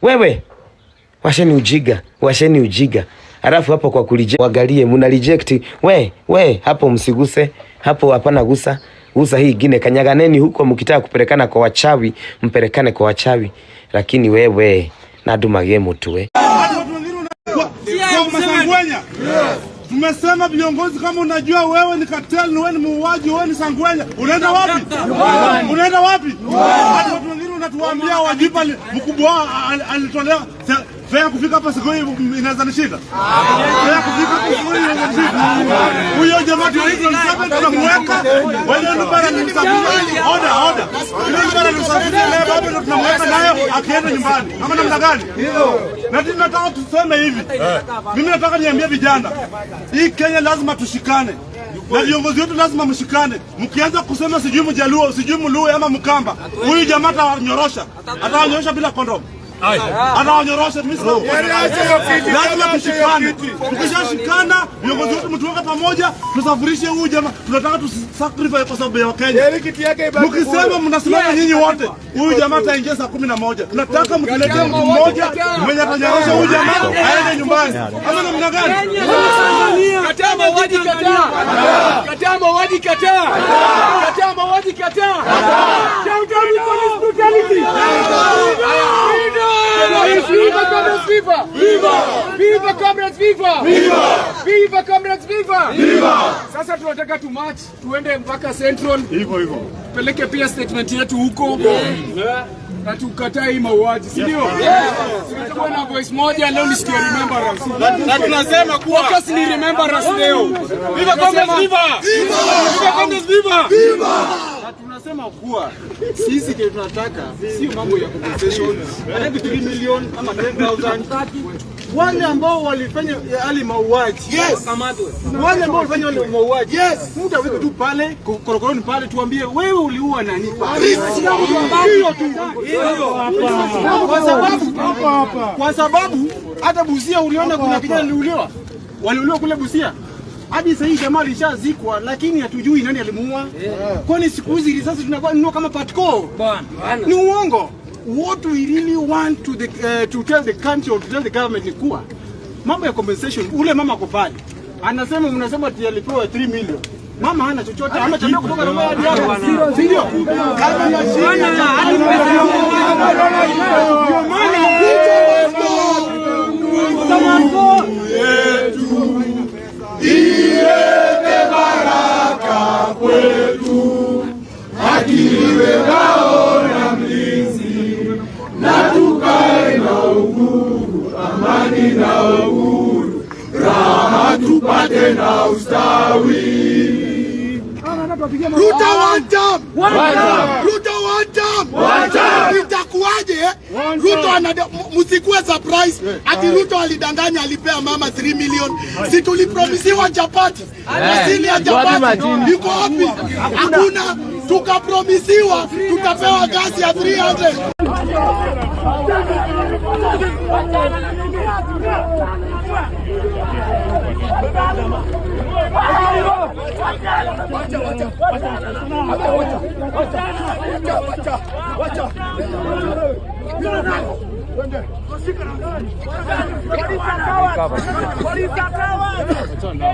Wewe washeni ujiga, washeni ujiga. Alafu hapo kwa kureject, wagalie muna reject. We hapo msiguse, hapo hapana gusa. Gusa hii ingine, kanyaganeni huko, mkitaka kupelekana kwa wachawi, mpelekane kwa wachawi. Lakini wewe nadumagie mutu we. Kwa Masangwenya. Tumesema viongozi, kama unajua wewe ni cartel, wewe ni muuaji, wewe ni sangwenya, unaenda wapi? Unaenda wapi? Hadi watu wengine unatuambia wajipa mkubwa wao alitolewa fare kufika hapa siku hii inaweza nishinda. Fare kufika hapa siku hii inaweza nishinda. Huyo jamaa 2027 tunamweka wewe ndio bana nimsafirisha. Order, order. Yule bana nimsafirisha naye baba ndio tunamweka nayo akienda nyumbani. Ama namna gani? Na tunataka tuseme hivi. Mimi nataka niambie vijana, hii Kenya lazima tushikane na viongozi wetu lazima mshikane. Mkianza kusema sijui Mjaluo, sijui Mluo ama Mkamba, huyu jamaa atawanyorosha, atawanyorosha bila kondom, atawanyorosha. Mimi sina, lazima tushikane. Tukishashikana viongozi wetu mtuweke pamoja, tusafirishe huyu jamaa. Tunataka tusacrifice kwa sababu ya Wakenya. Mkisema mnasimama nyinyi wote, huyu jamaa ataingia saa 11. Tunataka mtuletee mtu mmoja mwenye atanyorosha huyu jamaa aende nyumbani, ama namna gani? Kataa mauaji, kataa! Kataa mauaji, kataa! Kataa mauaji, kataa! Down, down with police brutality! Viva comrades, viva! Viva comrades, viva! Viva comrades, viva! Sasa tunataka tu march tuende mpaka Central, Hivyo hivyo. Peleke pia statement yetu huko na tukatae hii mauaji, si ndio? Tutakuwa na voice moja leo, ni siku ya remembrance. Na tunasema kuwa Focus ni remembrance leo. Viva Comrades, viva! Viva Comrades, viva! Na tunasema kuwa sisi kile tunataka sio mambo ya compensation, hataki 3 million ama 10,000. Wale ambao walifanya yale mauaji, wale ambao walifanya wale mauaji, mtu aweke tu pale korokoroni pale, tuambie wewe uliua nani pale. Hiyo tu, kwa sababu hata Busia uliona kuna kijana aliuliwa, waliuliwa kule Busia hadi sasa hii jamaa alishazikwa, lakini hatujui nani alimuua. Kwani siku hizi risasi tunakuwa nunua kama patco? Ni uongo. What we really want to tell the country or to tell the government ni kuwa mambo ya compensation, ule mama ako pale anasema, mnasema ati alipewa 3 million. Mama hana chochote, ametembea kutoka Roma hadi hapa, si ndio? Kama mashine ndio maana Ilete baraka kwetu, haki iwe ngao na mlinzi, na tukae na uhuru, amani na uhuru, raha tupate na ustawi. Ruto one term. Ruto one term. Itakuwaje? Ruto ana msikuwe surprise ati Ruto alidanganya alipea mama 3 million. Si tulipromisiwa chapati. Asili ya chapati iko wapi? Hakuna. Tukapromisiwa tutapewa gasi ya 300.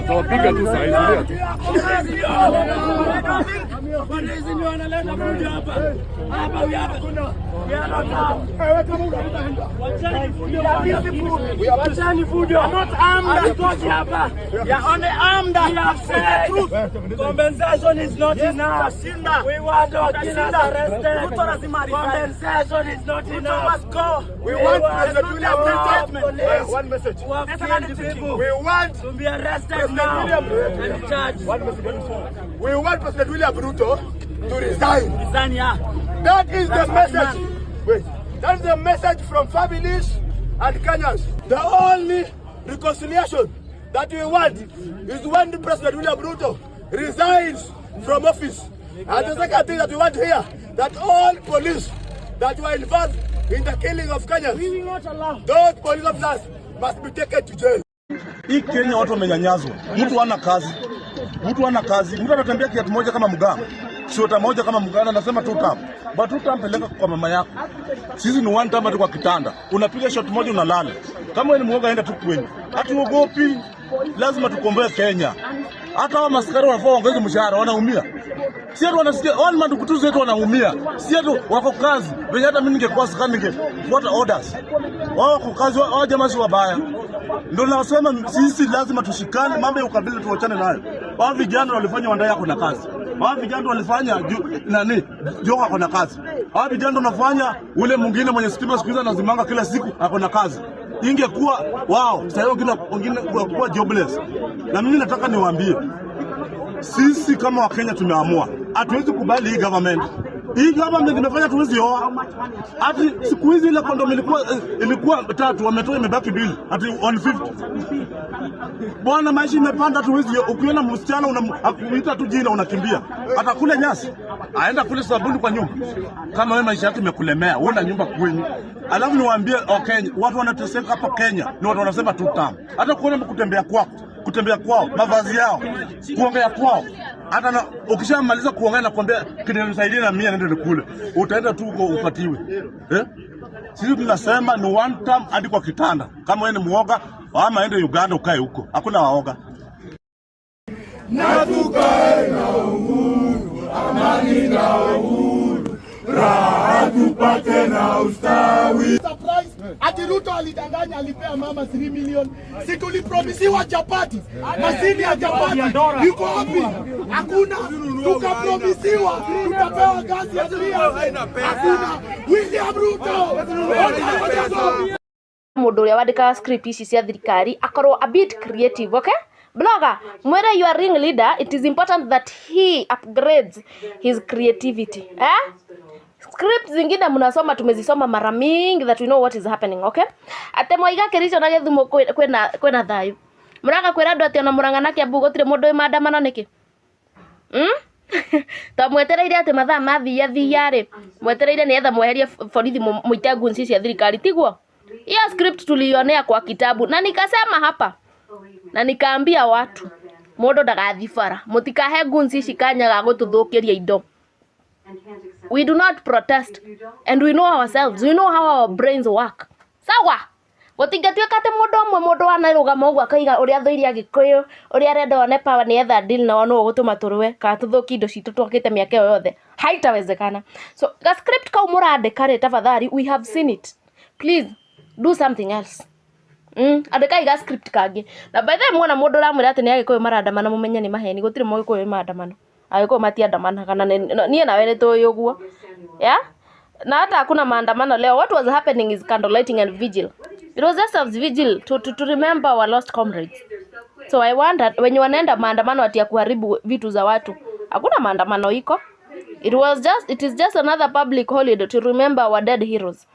Tawapiga tu saa hizi. Polisi ndio wanaleta fujo hapa. Hapa we are we are not armed. Wacheni fujo. Not armed. Hatutoki hapa. We are only armed. We have said compensation is not enough. We want our killers arrested. Compensation is not enough. Must go. We want President William Ruto. One message. Who have killed the people We want to be arrested President now William Ruto. and charged. One message. One message. We want President William Ruto to resign. Resign, yeah. That is the That's what message. Wait. That is the message from families and Kenyans. The only reconciliation that we want is when the President William Ruto resigns from office. And the second thing that we want here, that all police that were involved in the killing of Kenyans, those police officers must be taken to jail. Hii Kenya watu wamenyanyazwa, mtu hana kazi, mtu hana kazi, mtu anatembea kiatu moja kama mganga. Sweta moja kama Mganda nasema two term. But two term peleka kwa mama yako. Sisi ni one term tu kwa kitanda. Unapiga shot moja, unalala. Kama wewe ni muoga, enda tu kwenyu. Hatuogopi. Lazima tukomboe Kenya. Hata hao maskari wanafaa waongeze mshahara, wanaumia. Si ati wanasikia wale mandugu zetu wanaumia. Si ati wako kazi. Venye hata mimi ningekuwa askari ningefuata orders. Wao wako kazi, wao jamaa si wabaya. Ndio nasema sisi lazima tushikane, mambo ya ukabila tuachane nayo. Wao vijana walifanya Wandayi ako na kazi. Wao vijana walifanya nani? Joho ako na kazi. Hao vijana wanafanya ule mwingine mwenye stima siku hizi anazimanga kila siku ako na kazi. Ingekuwa wao sasa wengine kuwa jobless. Na mimi nataka niwaambie, sisi kama Wakenya tumeamua hatuwezi kubali hii government. Hii government imefanya tuwezi oa. Ati siku hizi ile condom ilikuwa tatu, wametoa imebaki mbili, ati 150. Bwana, maisha imepanda, hatuwezi. Ukiona msichana unakuita tu jina, unakimbia. Atakule nyasi, aenda kule sabuni kwa nyumba. Kama wewe maisha yako imekulemea, wewe una nyumba kwenyu. Alafu niwaambie Wakenya, watu wanateseka hapa Kenya ni watu wanasema two term. Hata kuona kutembea kwako, kutembea kwao, mavazi yao, kuongea kwao, hata na ukishamaliza kuongea na kuambia kinisaidie na 100 nende nikule, utaenda tu huko upatiwe, eh? Sisi tunasema ni one term hadi kwa kitanda. Kama wewe ni muoga, ama ende Uganda ukae huko, hakuna waoga. Na tukae na uhuru, amani na uhuru, raha tupate na ustawi. Surprise ati Ruto alidanganya, alipea mama 3 million. Si tulipromisiwa chapati, mashini ya chapati iko wapi? Hakuna. Tukapromisiwa tutapewa gasi ya 300. Hakuna. William Ruto. Mundu uria wandikaga script ici cia thirikari akorwo a bit creative, okay? Blogger mwere your ring leader, it is important that he upgrades his creativity, eh? Script zingine mnasoma, tumezisoma mara mingi that we know what is happening, okay? Ate mwaiga Kericho na Githumo kwina thayu, muraga kwira andu ati ona Murang'a na Kiambu gutire mundu wi maandamano niki? To mwetereire ati mathaa mathia thia ri, mwetereire nigetha mweherie borithi, muite guns cia thirikari, tiguo? Hiyo script tulionea kwa kitabu na nikasema hapa na nikaambia watu, mundu ndagathi bara, mutikahe guns ici kanya ga gututhukiria indo. We do not protest and we know ourselves, we know how our brains work. Sawa, gutingatuika ati mundu umwe, mundu wanarugama uguo akaiga uria thuire Agikuyu, uria arenda one power nigetha deal nao, no gutuma turue kana tuthukie indo citu twakite miaka iyo yothe, haitawezekana. So ga script kau murandika ri, tafadhali, we have seen it, please do something else. Andĩkai ga script kangĩ. Na by the way, muona mũndũ ũramwĩra atĩ nĩ Agĩkũyũ marandamana, mũmenye nĩ maheni. Gũtirĩ Mũgĩkũyũ wĩ maandamano. Agĩkũyũ matiandamanaga na niĩ nawe nĩ tũĩ ũguo, yeah? Na hata hakuna maandamano leo. What was happening is candlelighting and vigil. It was just a vigil to remember our lost comrades. So I wonder wenye wanaenda maandamano ati ya kuharibu vitu za watu, hakuna maandamano iko. It is just another public holiday to remember our dead heroes.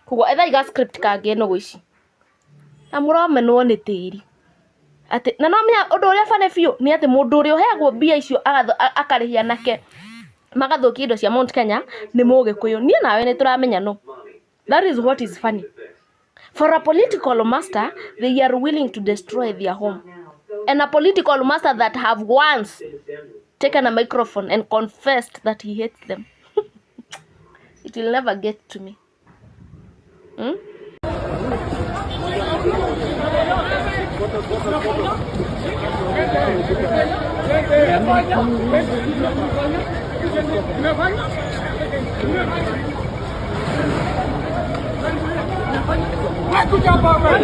Koguo etha iga script kangĩ no ici na mũramenwo nĩ tĩri atĩ na no menya ũndũ ũrĩa bane biũ nĩ atĩ mũndũ ũrĩa ũheagwo mbia icio akarĩhia nake magathũkia indo cia Mount Kenya nĩ Mũgĩkũyũ. Niĩ nawe nĩ tũramenya no. That is what is funny. For a political master, they are willing to destroy their home, and a political master that have once taken a microphone and confessed that he hates them, it will never get to me, Kuja hapa wewe.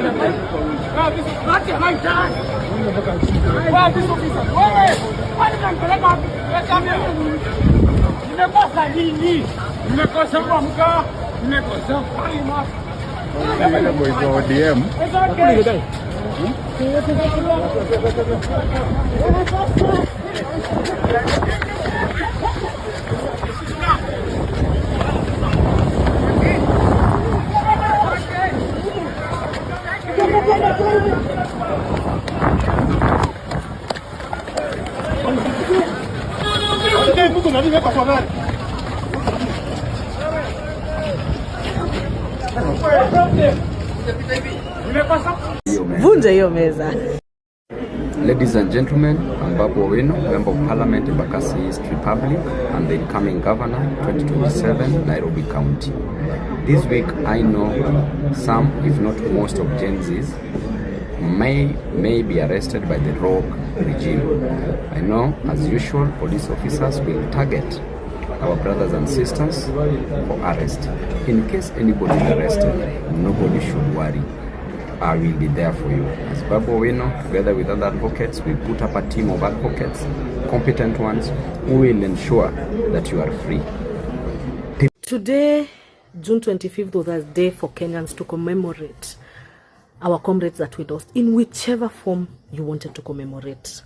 This is not my time. Wewe, this officer. Wewe. Kwani unanipeleka wapi? Nimekosa nini? Nimekosa kuamka. Nimekosa kulima. Ile boys wa ODM. It's okay. Vunja hiyo meza. Ladies and gentlemen, I'm Babu Owino, Member of Parliament, Embakasi East Republic, and the incoming Governor, 2027, Nairobi County. This week, I know some, if not most, of Gen Zs may be arrested by the rogue regime. I know, as usual, police officers will target our brothers and sisters for arrest. In case anybody is arrested, nobody should worry. I will be there for you. As Babu Owino, together with other advocates, we put up a team of advocates, competent ones, who will ensure that you are free. Today, June 25th, was a day for Kenyans to commemorate our comrades that we lost in whichever form you wanted to commemorate.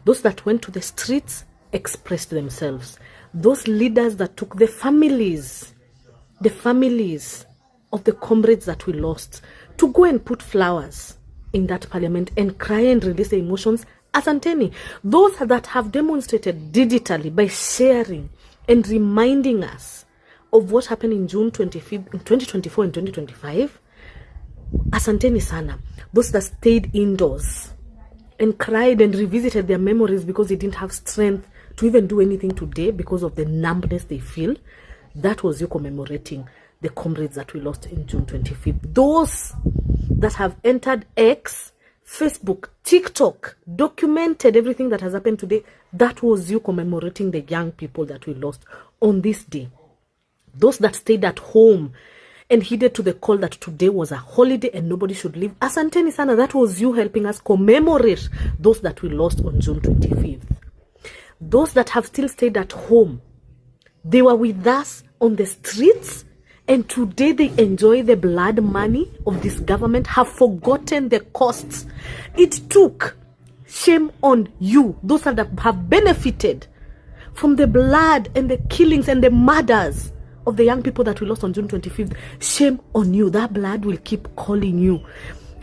Those that went to the streets expressed themselves. Those leaders that took the families of the comrades that we lost to go and put flowers in that parliament and cry and release their emotions, asanteni. Those that have demonstrated digitally by sharing and reminding us of what happened in June 25th, in 2024 and 2025, asanteni sana. Those that stayed indoors and cried and revisited their memories because they didn't have strength to even do anything today because of the numbness they feel, that was you commemorating the comrades that we lost in June 25th. Those that have entered X, Facebook, TikTok, documented everything that has happened today, that was you commemorating the young people that we lost on this day. Those that stayed at home and heeded to the call that today was a holiday and nobody should leave, asanteni sana, that was you helping us commemorate those that we lost on June 25th. Those that have still stayed at home, they were with us on the streets, and today they enjoy the blood money of this government, have forgotten the costs it took. Shame on you, those that have benefited from the blood and the killings and the murders of the young people that we lost on June 25th. Shame on you. That blood will keep calling you.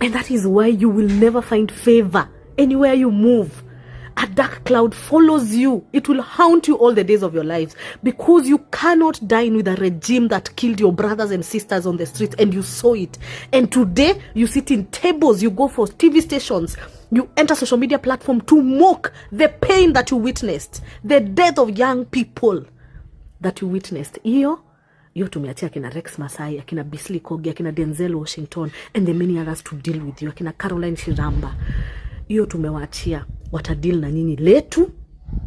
And that is why you will never find favor anywhere you move. A dark cloud follows you. It will haunt you all the days of your lives because you cannot dine with a regime that killed your brothers and sisters on the streets, and you saw it. And today you sit in tables, you go for TV stations, you enter social media platform to mock the pain that you witnessed, the death of young people that you witnessed. Hiyo hiyo tumeachia akina Rex Masai, akina Beasley Kogi, akina Denzel Washington and the many others to deal with you, akina Caroline Shiramba. Hiyo tumewaachia, watadeal na nyinyi. Letu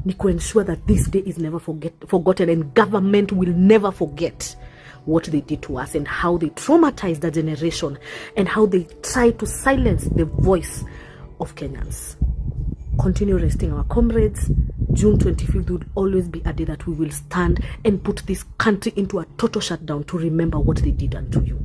ni kuensure that this day is never forgotten and government will never forget what they did to us and how they traumatized the generation and how they try to silence the voice of Kenyans. Continue resting our comrades. June 25th will always be a day that we will stand and put this country into a total shutdown to remember what they did unto you.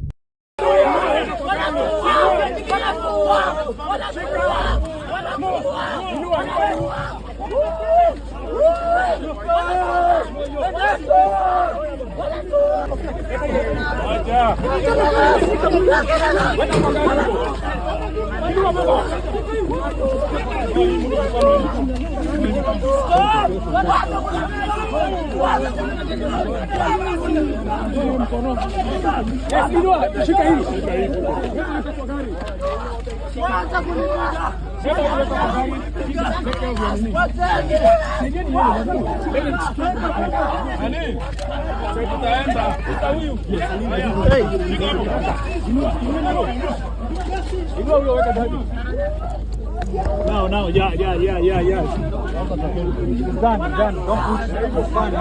No, yeah. It's done, it's done. Don't push. It's fine.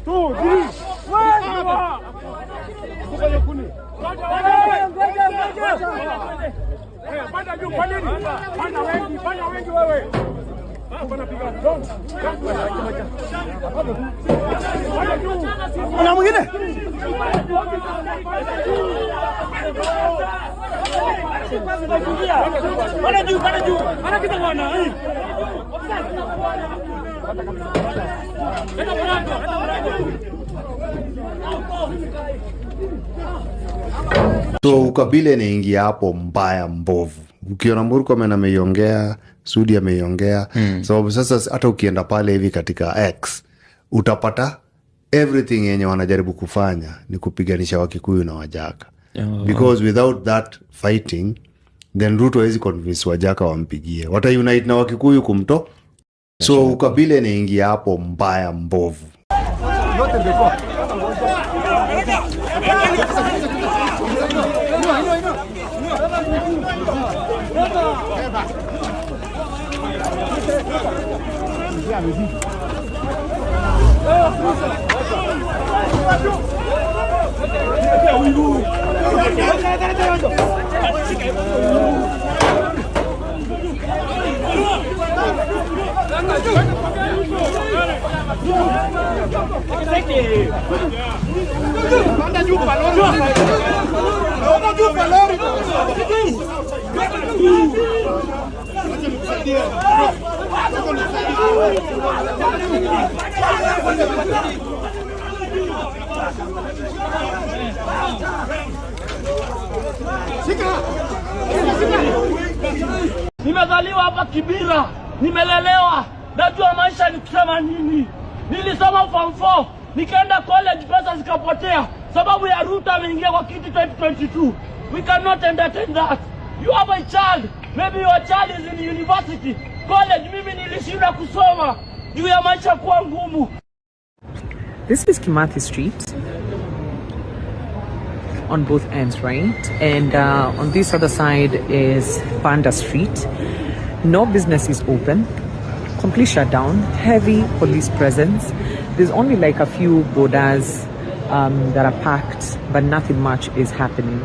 Two, three. One. Panda juu, pandeni. Panda wengi, panda wengi wewe. Hapana piga. Don't. Panda juu. Kuna mwingine? Panda juu, panda juu. Panda kita bwana. Leta mlango, leta mlango. So ukabila inaingia hapo mbaya mbovu. Ukiona Murkomen ameiongea, Sudi ameiongea, sababu sasa hata ukienda pale hivi katika X utapata everything yenye wanajaribu kufanya ni kupiganisha Wakikuyu na Wajaka. Because without that fighting, then Ruto hawezi convince Wajaka wampigie, wataunite na Wakikuyu kumto. So ukabila inaingia hapo mbaya mbovu. Nimezaliwa hapa Kibira, nimelelewa, najua maisha ni kusema nini. Nilisoma form 4, nikaenda college, pesa zikapotea sababu ya Ruto ameingia kwa kiti 2022. We cannot entertain that. You have a child, maybe your child is in university, college. Mimi nilishinda kusoma juu ya maisha kuwa ngumu. This is Kimathi Street on both ends, right? And on this other side is Panda Street. No business is open, complete shutdown, heavy police presence. There's only like a few borders that are packed, but nothing much is happening.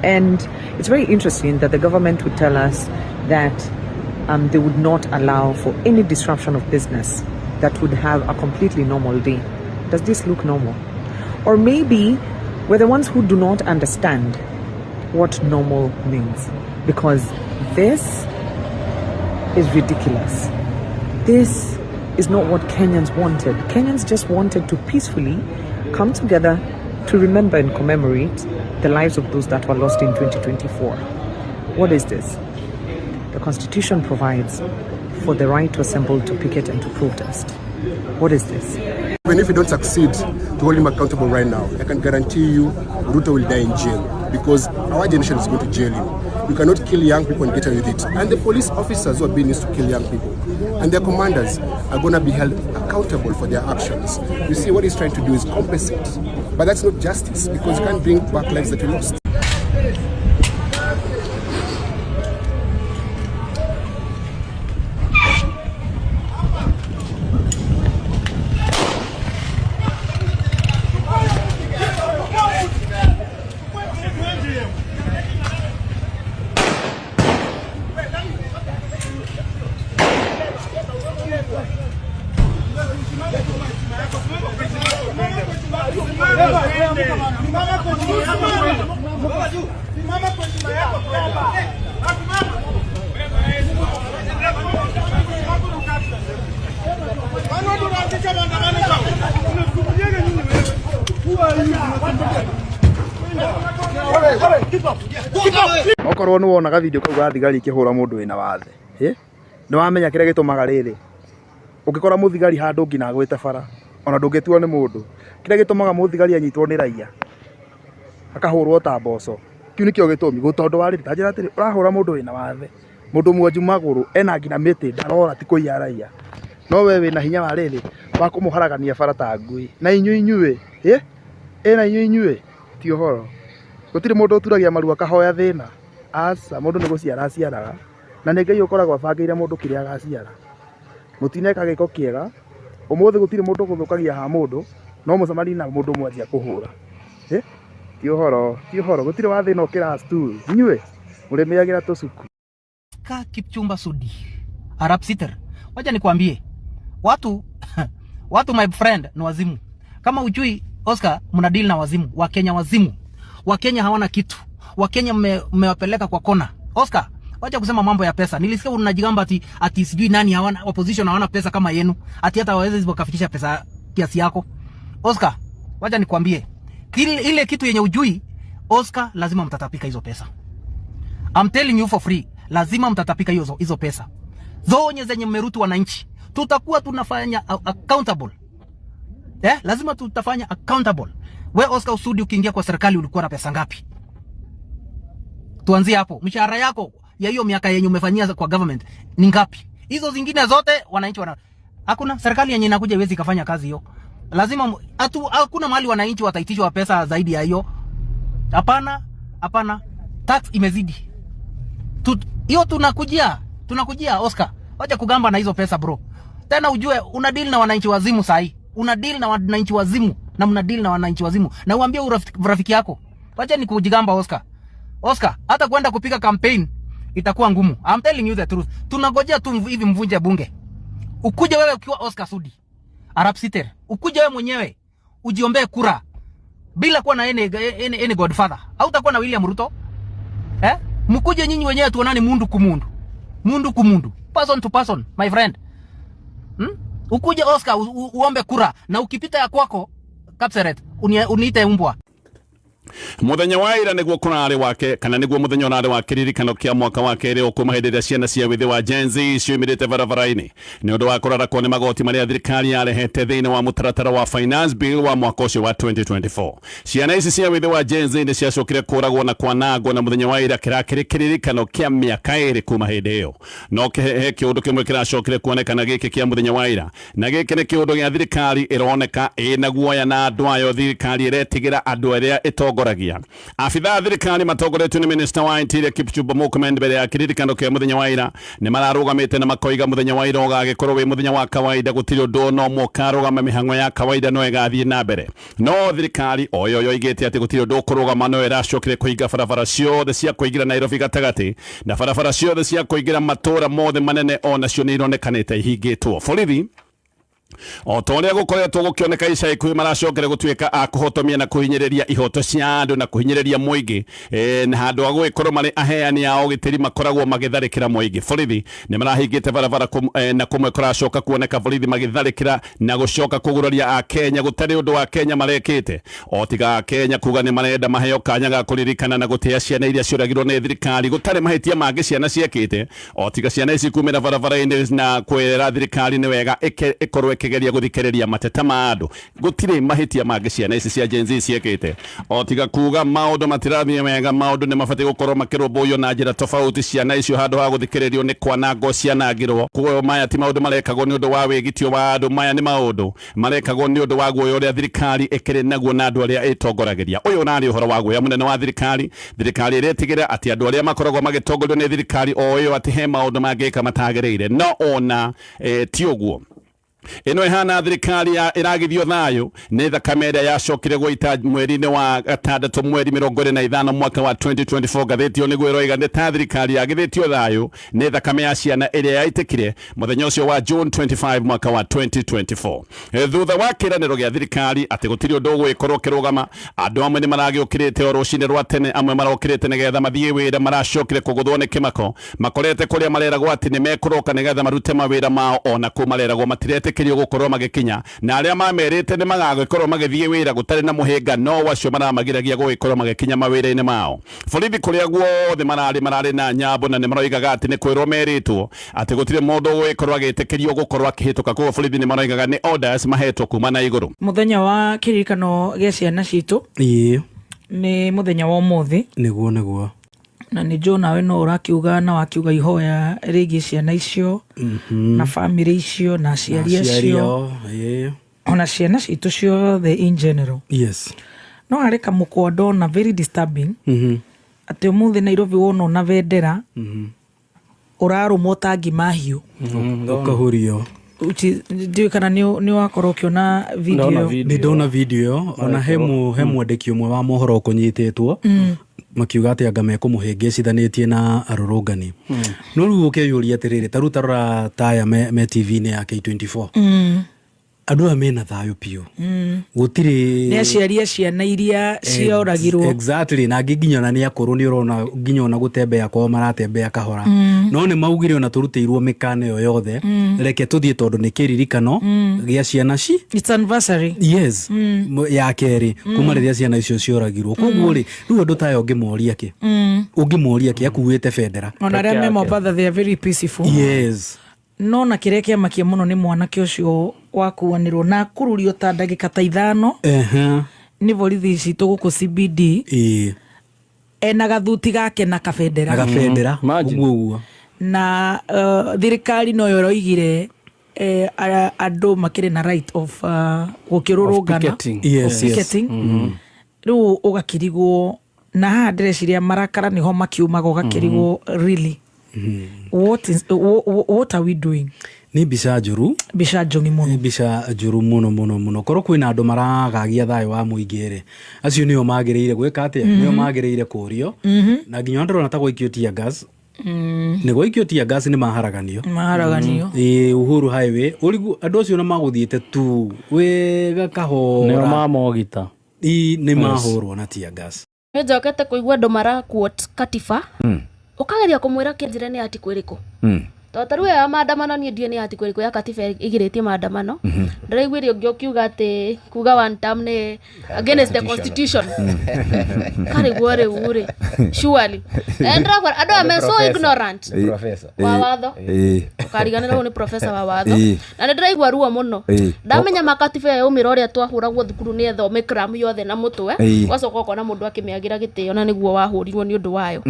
And it's very interesting that the government would tell us that they would not allow for any disruption of business that would have a completely normal day. Does this look normal? Or maybe we're the ones who do not understand what normal means, because this is ridiculous. This is not what Kenyans wanted. Kenyans just wanted to peacefully come together to remember and commemorate the lives of those that were lost in 2024. What is this? The Constitution provides for the right to assemble, to picket, and to protest. What is this? Even if you don't succeed to hold him accountable right now, I can guarantee you Ruto will die in jail, because our generation is going to jail him. You cannot kill young people and get away with it. And the police officers who have been used to kill young people and their commanders are going to be held accountable for their actions. You see, what he's trying to do is compensate. But that's not justice, because you can't bring back lives that you lost. Okorwo nĩ wonaga video kau ga thigari ikĩhũra mũndũ wĩna wathe, nĩ wamenya kĩrĩa gĩtũmaga rĩrĩ ũngĩkora mũthigari handũ nginya agwĩte bara ona ndũngĩtua nĩ mũndũ, kĩrĩa gĩtũmaga mũthigari anyitwo nĩ raia akahũrwo ta mboco, kĩu nĩkĩo gĩtũmi. Tondũ wa rĩrĩ, ta njĩra atĩrĩ, ũrahũra mũndũ wĩna wathe, mũndũ mwenju magũrũ, ena nginya mĩtĩ, ndarora ti kũiya raia, no we wĩna hinya wa rĩrĩ wa kũmũharagania bara ta ngui. Na inyuĩ inyuĩ, ĩna inyuĩ inyuĩ, ti ũhoro. Gũtirĩ mũndũ ũturagia maru akahoya thĩna. Aca, mũndũ nĩ gũciara aciaraga, na nĩ Ngai ũkoragwo abangĩire mũndũ kĩrĩa agaciara. Mũtineka gĩko kĩega, ũmũthĩ gũtirĩ mũndũ ũgũthũkagia ha mũndũ, no mũcemanie na mũndũ mwanjia kũhũra. Ti ũhoro, ti ũhoro, gũtirĩ wa thĩna ũkĩraga stool. Inyuĩ mũrĩmĩagĩra tũcuku. Ka Kipchumba Sudi Arap Sitter, wacha nikwambie watu watu my friend ni wazimu. Kama ujui Oscar, mna deal na wazimu. Wakenya wazimu. Wakenya hawana kitu. Wakenya mmewapeleka kwa kona. Oscar, wacha kusema mambo ya pesa. Nilisikia unajigamba ati sijui nani hawana opposition, hawana pesa kama yenu. Ati hata waweze wakafikisha pesa kiasi yako. Oscar, wacha nikwambie. Ile kitu yenye ujui, Oscar, lazima mtatapika hizo pesa. I'm telling you for free. Lazima mtatapika hizo pesa. Zonye zenye mmerutu wananchi. Tutakuwa tunafanya accountable. Lazima tutafanya accountable. We Oscar Sudi, ukiingia kwa serikali ulikuwa na pesa ngapi? Tuanzie hapo. Mshahara yako ya hiyo miaka yenye umefanyia kwa government ni ngapi? Hizo zingine zote wananchi wana hakuna serikali yenye inakuja iwezi ikafanya kazi hiyo. Lazima atu, hakuna mahali wananchi wataitishwa pesa zaidi ya hiyo. Hapana, hapana. Tax imezidi. Hiyo tunakujia, tunakujia Oscar. Wacha kugamba na hizo pesa bro. Tena ujue una deal na wananchi wazimu sahi. Una deal na wananchi wazimu na mna deal na wananchi wazimu. Na uambie rafiki yako. Wacha ni kujigamba Oscar. Oscar, hata kwenda kupiga campaign itakuwa ngumu. I'm telling you the truth. Tunagojea tu hivi mvunje bunge. Ukuje wewe ukiwa Oscar Sudi, Arap Siter. Ukuje wewe mwenyewe ujiombee kura bila kuwa na any godfather. Hautakuwa na William Ruto. Eh? Mkuje nyinyi wenyewe tuonane mundu kumundu. Mundu kumundu. Person to person, my friend. Ukuje Oscar uombe kura na ukipita ya kwako Kapseret uniite umbwa. Muthenya wa ira niguo kurari wake kana niguo muthenya urari wa kiririkano kia mwaka wa keri kuma hindi iria ciana cia withi wa Gen Z ciumirite barabara-ini ni undu wa kurarakwo ni magoti maria thirikari yarehete thiini wa mutaratara wa finance bill wa mwaka ucio wa 2024. Ciana ici cia withi wa Gen Z ni ciacokire kuragwo na kwanangwo na muthenya wa ira kirakiri kiririkano kia miaka iri kuma hindi iyo. No he kiundu kimwe kiracokire kuonekana giki kia muthenya wa ira, na giki ni kiundu gia thirikari ironeka ina guoya na andu ayo. Thirikari iretigira andu aria itongoragia. Abithaa a thirikari matongoretio ni minister wa Interior Kipchumba Murkomen mbere ya kiririkano kia muthenya wa ira ni mararugamite na makoiga muthenya wa ira ugagikorwo wi muthenya wa kawaida, gutiri undu no ũmwe ũkarũgama, mihango ya kawaida no ĩgathiĩ na mbere. No thirikari o yo yoigĩte atĩ gũtirĩ ũndũ ũkũrũgama, no ĩracokire kũhinga barabara ciothe cia kũingĩra Nairobi gatagatĩ na barabara ciothe cia kũingĩra matũra mothe manene onacio nĩ ironekanĩte ihingĩtwo. Borithi o ta ũrĩa gũkoretwo gũkĩoneka ica ikuhĩ maracokere gũtuĩka a kũhotomia na kũhinyĩrĩria ihoto cia andũ na kũhinyĩrĩria mũingĩ, na handũ ha gũgĩkorwo marĩ aheani a ũgitĩri makoragwo magĩtharĩkĩra mũingĩ. Borithi nĩ marahingĩte barabara na kũmwe kũracoka kuoneka borithi magĩtharĩkĩra na gũcoka kũguraria Akenya gũtarĩ ũndũ wa Kenya marekĩte, o tiga Akenya kuga nĩ marenda maheo kanya ga kũririkana na gũtĩa ciana iria ciũragirwo nĩ thirikari gũtarĩ mahĩtia mangĩ ciana ciekĩte, o tiga ciana ici kumĩra barabara-inĩ na kwĩra thirikari nĩ wega ĩkorwo ĩkĩgeria gũthikĩrĩria mateta ma andũ. Gũtirĩ mahĩtia mangĩ ciana ici cia Gen Z ciekĩte, o tiga kuga maũndũ matirathiĩ wega, maũndũ nĩ mabatiĩ gũkorwo makĩrũmbũiyo na njĩra tofauti. Ciana icio handũ ha gũthikĩrĩrio nĩ kwanangwo cianangirwo. Koguo maya ti maũndũ marekagwo nĩ ũndũ wa wĩgitio wa andũ, maya nĩ maũndũ marekagwo nĩ ũndũ wa guoya ũrĩa thirikari ĩkĩrĩ naguo na andũ arĩa ĩtongoragĩria. Ũyũ ũrarĩ ũhoro wa guoya mũnene wa thirikari. Thirikari ĩretigĩra atĩ andũ arĩa makoragwo magĩtongorio nĩ thirikari o ĩyo atĩ he maũndũ mangĩka matagĩrĩire, no ona ti ũguo. Ĩno ĩhana thirikari ya ĩragithio thayũ nĩ thakame ĩrĩa yacokire gũita mweri-inĩ wa gatandatũ mweri 25 mwaka wa 2024. Ngathĩti ĩyo nĩguo ĩroiga nĩ ta thirikari yagithĩtio thayũ nĩ thakame ya ciana ĩrĩa yaitĩkire mũthenya ũcio wa June 25 mwaka wa 2024. Thutha wa kĩranĩro gĩa thirikari atĩ gũtirĩ ũndũ ũgũgĩkorwo ũkĩrũgama, andũ amwe nĩ maragĩũkĩrĩte o rũcinĩ rwa tene, amwe marokĩrĩte nĩgetha mathiĩ wĩra, maracokire kũgũthwo nĩ kĩmako, makorete kũrĩa mareragwo atĩ nĩ mekũroka nĩgetha marute mawĩra mao, ona kũu mareragwo matiretĩkĩrio gũkorwo magĩkinya, na arĩa mamerĩte nĩ magagĩkorwo magĩthiĩ wĩra gũtarĩ na mũhĩnga, no acio maramagiragia gũgĩkorwo magĩkinya mawĩra-inĩ mao. Borithi kũrĩa guothe mararĩ na nyambo, na nĩ maroigaga atĩ nĩ kwĩrwo merĩtwo atĩ gũtirĩ mũndũ ũgũgĩkorwo agĩtĩkĩrio gũkorwo akĩhĩtũka. Koguo borithi nĩ maroigaga nĩ orders mahetwo kuma na igũrũ. Muthenya wa kiririkano gĩa ciana citũ nĩ muthenya wa ũmũthĩ. Nĩguo. Na nĩ njũĩ nawe no ũrakiuga na wakiuga ihoya rĩgiĩ ciana icio na bamĩrĩ icio na aciari acio ona ciana citũ ciothe in general. No harĩ kamũkwa ndona very disturbing atĩ ũmũthĩ Nairobi wona ona bendera ũrarũmwo ta ngima hiũ. Ũkahurio. Ndiũĩ kana nĩ wakorwo ũkĩona video. Nĩ ndona video ĩyo ona he mwandĩki ũmwe wa mohoro ũkũnyitĩtwo makiuga atĩ anga mekũmũhĩngĩcithanĩtie na arũrũngani. No rĩu ũkeyũria atĩrĩrĩ, ta rĩu tarora taya me TV-inĩ ya K24, andũ aya mena thayũ biũ, gũtirĩ nĩ aciari a ciana iria cioragirwo. Exactly, na angĩ nginya ona nĩ akũrũ, nĩ ũrona nginya ona gũtembea kwao maratembea kahora, no nĩ maugire ona tũrutĩirwo mĩkana ĩyo yothe, reke tũthiĩ tondũ nĩ kĩririkano gĩa ciana ci. It's anniversary. Yes, ya kerĩ kuma rĩrĩa ciana icio cioragirwo. Koguo rĩ, rĩu andũ ta aya ũngĩmoria kĩ, ũngĩmoria kĩ akuĩte bendera. Ona arĩa me Mombatha they are very peaceful. Yes. No na kĩrĩa kĩamakia mũno nĩ mwanake ũcio wakuanĩrwo na akururio ta ndagĩka ta 5 nĩ borithi citũ gũkũ CBD. Ena gathuti gake na kabendera. Na gabendera ũguo ũguo. Na thirikari no ĩroigire andũ makĩrĩ na right of gũkĩrũrũngana. Picketing. Yes, Of yes. picketing. Rĩu ũgakĩrigwo na haha ndĩreciria marakara nĩho makiumaga, ũgakĩrigwo really what are we doing? Nĩ mbica njũru. Mbica njũng'i mũno. Nĩ mbica njũru mũno mũno mũno. Korwo kwĩna andũ maragagia thayũ wa mũingĩ rĩ, acio nĩo magĩrĩire gwĩka atĩa? Nĩo magĩrĩire kũrio. Na nginya ndĩrona ta gwaikio tear gas. Nĩ gwaikio tear gas nĩ maharaganio. Maharaganio. Ĩĩ, Uhuru Highway ũrigu andũ acio na magũthiĩte tu wega kahora. Nĩo mamogita. Ĩ, nĩ mahũrwo na tear gas. Nĩ njokete kũigua andũ mara quote katiba, ũkageria kũmwĩra kĩnjĩre nĩ article ĩrĩkũ, tondũ ta rĩu ĩyo ya maandamano niĩ ndiũĩ nĩ article ĩrĩkũ ya katiba ĩgirĩtie maandamano. Ndĩraiguire ũngĩ ũkiuga atĩ kuga one term nĩ against the constitution. Karĩguo rĩu rĩ, surely ndĩrakwĩra andũ aya me so ignorant wa watho, ũkariganĩrwo ũyũ nĩ professor wa watho. Na nĩ ndĩraigua ruo mũno ndamenya makatiba ĩyo yaumĩra ũrĩa twahũragwo thukuru nĩ ethome cram yothe na mũtwe, ũgacoka ũkona mũndũ akĩmĩagĩra gĩtĩo na nĩguo wahũrirwo nĩ ũndũ wayo.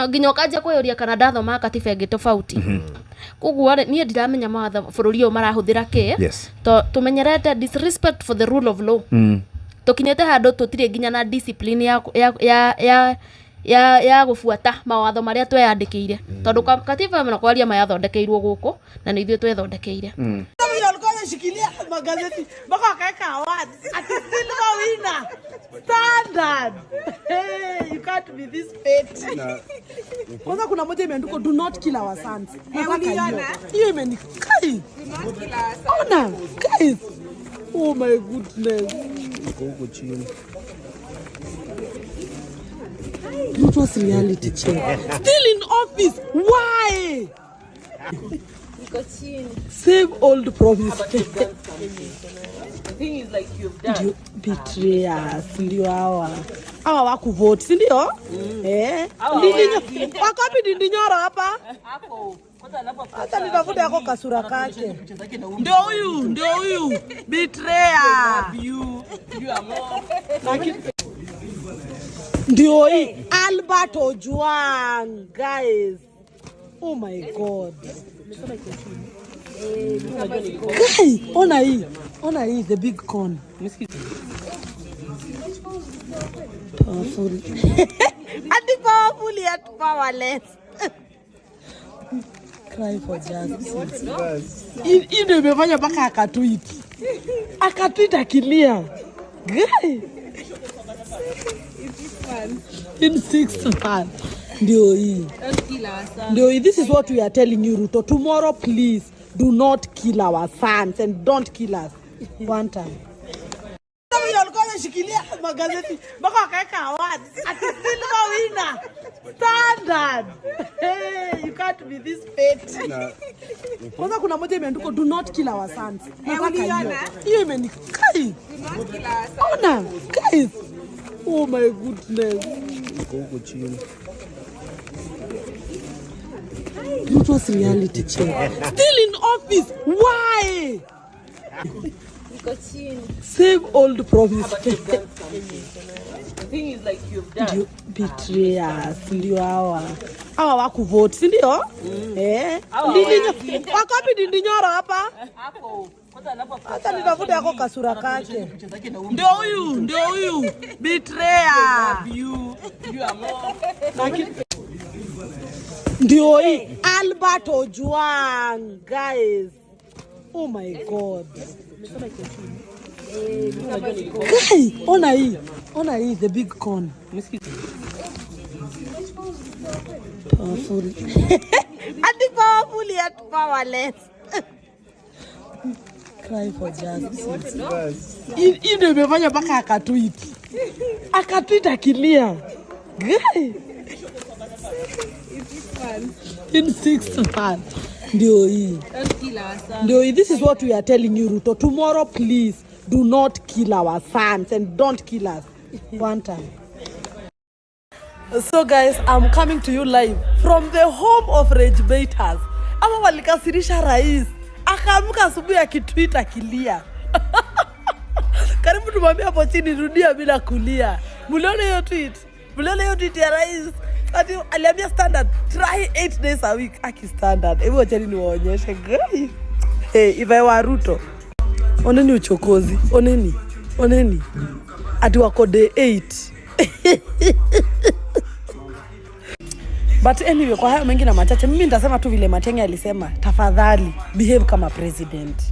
Nginya ũkanjia kwĩyũria kana ndathoma katiba ĩngĩ tofauti. Koguo rĩ, niĩ ndiramenya mawatho bũrũri ũyũ marahũthĩra kĩ. To tũmenyerete disrespect for the rule of law. Tũkinyĩte handũ tũtirĩ nginya na discipline ya gũbuata mawatho marĩa tweyandĩkĩire, tondũ katiba ĩno kwaria ma yathondekeirwo gũkũ na nĩ ithuĩ twethondekeire. Walikuwa wameshikilia magazeti mpaka wakaweka awards ati silver winner standard. Hey, you can't be this petty. Kwanza kuna moja imeandikwa "Do not kill our sons." Nataka hiyo. Hiyo imenikai. Ona guys, oh my goodness. Ruto's reality check. Still in office. Why? Same old promise. Ndio betrayers, ndio hawa. Hawa wakuvote, si ndio? Eh. Wako wapi Ndindi Nyoro hapa? Hata nitafute yako kasura kake. Ndio huyu, ndio huyu. Betrayer. Ndio hii Albert Ojwang, guys. Oh my God. Guy, ona hii. Ona hii, the big con. Powerful. Ati powerful yet powerless. Cry for justice. Hii ndio imefanya mpaka akatweet. Akatweet akilia. Guy. In 6 months. Ndio hii. Ndio hii. This is what we are telling you, Ruto. Tomorrow, please, do not kill our sons and don't kill us. One time. Walikuwa wameshikilia magazeti mpaka wakaweka awards ati silver winner standard. Hey, you can't be this petty. Kwanza kuna moja imeandikwa "Do not kill our sons." Nataka hiyo. Hiyo imenikai. Ona guys, oh my goodness. Ruto's reality check. Still in office. Why? Same old promise. Ndio betrayers, ndio hawa. Hawa wakuvote, si ndio? Eh. Wako wapi Ndindi Nyoro hapa? Hata nitafute yako kasura kake. Ndio huyu, ndio huyu. Betrayer. Ndio hii Albert Ojwang, guys. Oh my God. Guy, ona hii. Ona hii, the big con. Powerful. Ati powerful yet powerless. Cry for justice. Hii ndio imefanya mpaka akatweet. Akatweet akilia. Guy. In 6 months. Ndio hii. Ndio hii. This is what we are telling you, Ruto. Tomorrow, please, do not kill our sons and don't kill us. One time. So guys, I'm coming to you live from the home of rage baiters. Ama walikasirisha rais. Akaamka asubuhi akitweet akilia. Karibu tumwambie hapo chini, rudia bila kulia. Mliona hiyo tweet? Mliona hiyo tweet ya rais ati aliambia Standard try 8 days a week. Aki Standard, hebu wacheni niwaonyeshe. Guy. Hey, if I were Ruto, oneni uchokozi, oneni, oneni ati wako day 8. But anyway, kwa hayo mengi na machache, mimi nitasema tu vile Matiang'i alisema, tafadhali behave kama president,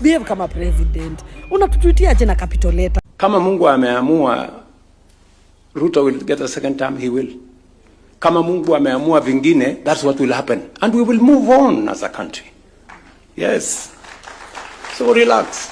behave kama president. Unatutweetia aje na capital letter? Kama Mungu ameamua Ruto will get a second term, he will. Kama Mungu ameamua vingine, that's what will happen. And we will move on as a country. Yes. So relax.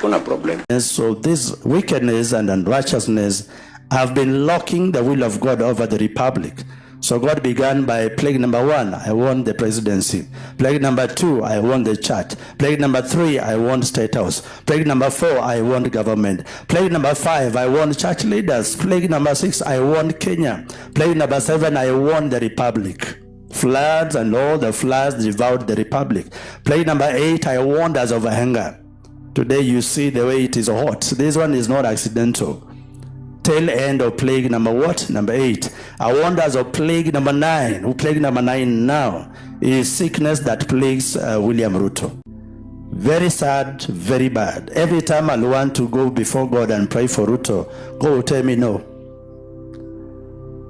Kuna problem. So this wickedness and unrighteousness have been locking the will of God over the republic. So God began by plague number 1, I want the presidency. Plague number 2, I want the church. Plague number 3, I want state house. Plague number 4, I want government. Plague number 5, I want church leaders. Plague number 6, I want Kenya. Plague number 7, I want the republic. Floods and all the floods devoured the republic. Plague number 8, I warned us of hunger. Today you see the way it is hot. This one is not accidental. Tail end of plague number what? Number 8. I warned us of plague number 9. Plague number 9 now is sickness that plagues William Ruto. Very sad, very bad. Every time I want to go before God and pray for Ruto, God will tell me no.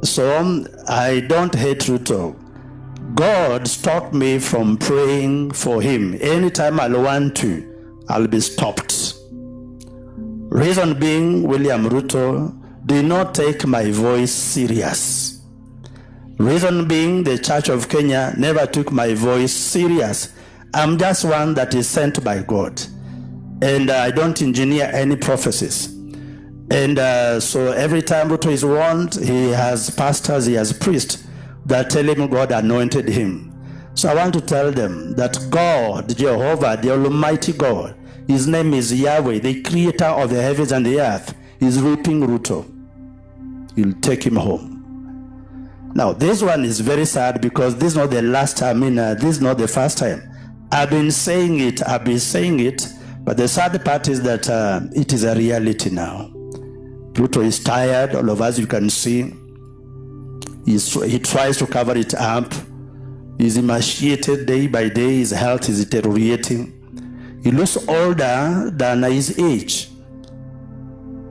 So I don't hate Ruto. God stopped me from praying for him. Anytime I want to, I'll be stopped. Reason being, William Ruto did not take my voice serious. Reason being, the Church of Kenya never took my voice serious. I'm just one that is sent by God. And I don't engineer any prophecies. And so every time Ruto is warned, he has pastors, he has priests that tell him God anointed him. So I want to tell them that God, Jehovah, the Almighty God, his name is Yahweh, the creator of the heavens and the earth, is reaping Ruto. He'll take him home. Now, this one is very sad because this is not the last time, I mean, this is not the first time. I've been saying it, but the sad part is that it is a reality now. Ruto is tired, all of us, you can see. He tries to cover it up. He's emaciated day by day, his health is deteriorating. He looks older than his age.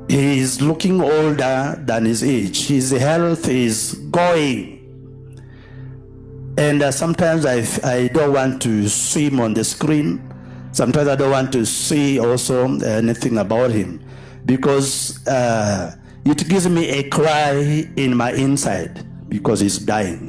He is looking older than his age. His health is going. And sometimes I don't want to see him on the screen. Sometimes I don't want to see also anything about him because it gives me a cry in my inside because he's dying.